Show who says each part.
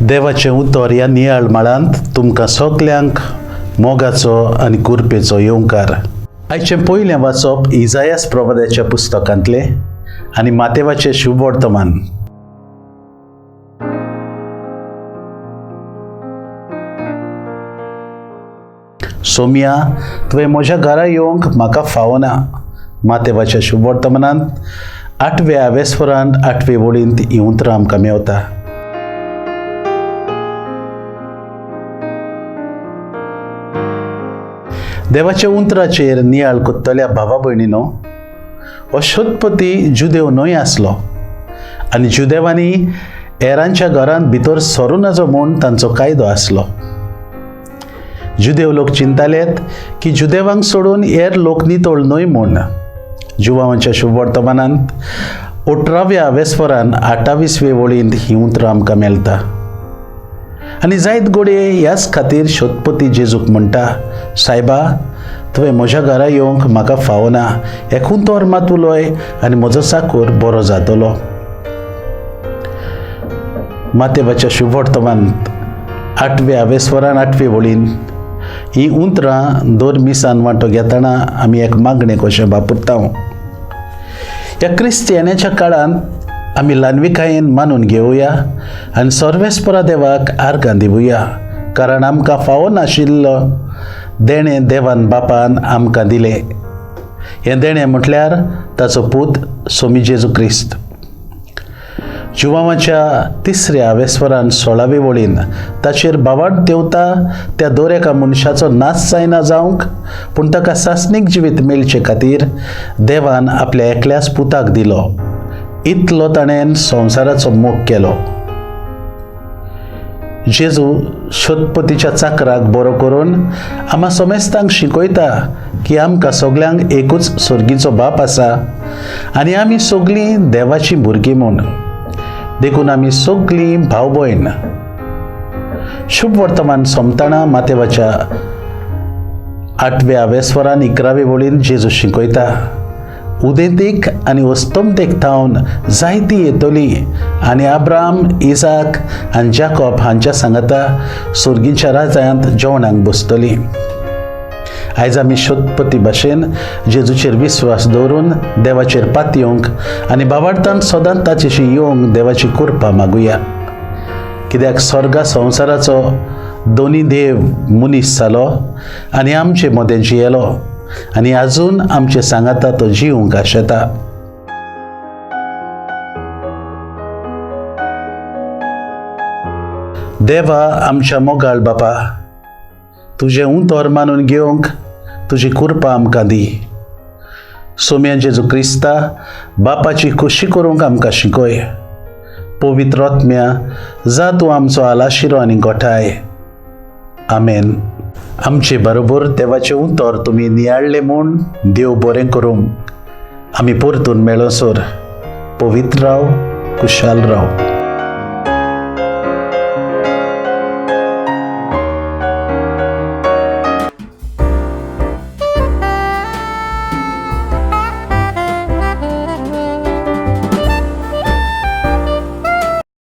Speaker 1: देवाचें उतर ह्या नियाळ माळांत तुमकां सगल्यांक मोगाचो आनी कुरपेचो येवकार. आयचें पयलें वाचप इजायास प्रवादाच्या पुस्तकांतलें आनी मातेवाचें शुभवर्तमान. सोम्या, तुवें म्हज्या घरा येवंक म्हाका फावना. मातेवाच्या शुभवर्तमानांत आठव्या आवेस्वरांत आठवे वळींत हीं उतरां आमकां मेवता. देवाच्या उंतराचेर नियाळ कोत्तल्या भावा भयणीनो, हो शोधपती जुदेव न्हय आसलो आनी जुदेवांनी हेरांच्या घरांत भितर सरूं नजो म्हूण तांचो कायदो आसलो. जुदेव लोक चिंतालेत की जुदेवांक सोडून हेर लोक नितळ न्हय म्हूण. जुवांच्या शुभवर्तमानांत 18व्या वेस्वरान 28वे वळींत हीं उतरां आमकां मेळटा. आनी जायत घडये ह्याच खातीर शोधपती जेजूक म्हणटा, सायबा, तुवें म्हज्या घरा येवंक म्हाका फावना, एकूण तोर मात उलय आनी म्हजो चाकूर बरो जातलो. मातेवाच्या शुभवर्तमानांत 8व्या वेस्वरान 8वे वळीन हीं उतरां दर मिसान वांटो घेतना आमी एक मागणें कशें वापरता. ह्या क्रिस्तियानाच्या काळांत आमी ल्हानविकायेन मानून घेवया आनी सर्वेस्परा देवाक आर्गां दिवया, कारण आमकां फावो नाशिल्लो देणें देवान बापान आमकां दिलें. हें देणें म्हटल्यार ताचो पूत सोमी जेजू क्रिस्त. जुवांवाच्या 3ऱ्या वेस्वरान 16वे वळीन ताचेर बावाट देवता त्या दर एका मनशाचो नाश जायना जावंक, पूण ताका सासणीक जिवीत मेळचे खातीर देवान आपल्या एकल्याच पुताक दिलो. इतलो ताणें संवसाराचो मोग केलो. जेजू शोधपतीच्या चाकराक बरो करून आमा समेस्तांक शिकयता की आमकां सगल्यांक एकूच सर्गीचो बाप आसा आनी आमी सगलीं देवाचीं भुरगीं म्हूण. देखून आमी सगलीं भाव भयण. शुभ वर्तमान सोमताना मातेवाच्या 8व्या वेस्वरान 11वे वळीन जेजू शिकयता, उदेंतीक आनी अस्तमतेक थावन जायती येतली आनी आब्राम, इजाक आनी जाकॉब हांच्या सांगाता सर्गीच्या राजांत जेवणाक बसतली. आयज आमी शोधपती भाशेन जेजूचेर विस्वास दवरून देवाचेर पातयेवंक आनी बावार्थान सदांच ताचेशी येवंक देवाची कृपा मागुया. कित्याक स्वर्गा संवसाराचो दोनी देव मनीस जालो आनी आमचे मदें जियेलो आनी आजून आमचे सांगाता तो जिवंक आशेता. देवा आमच्या मोगाळ बापा, तुजें उतर मानून घेवंक तुजी कृपा आमकां दी. सोम्या जेजू क्रिस्ता, बापाची खोशी करूंक आमकां शिकय. पवित्र आत्म्या, जा तूं आमचो आलाशिरो आनी गोठाय. आमेन. आमचे बरोबर देवाचें उतर तुमी नियाळ्ळें म्हूण देव बरें करूं. आमी परतून मेळसर पवित्र राव, कुशाल राव.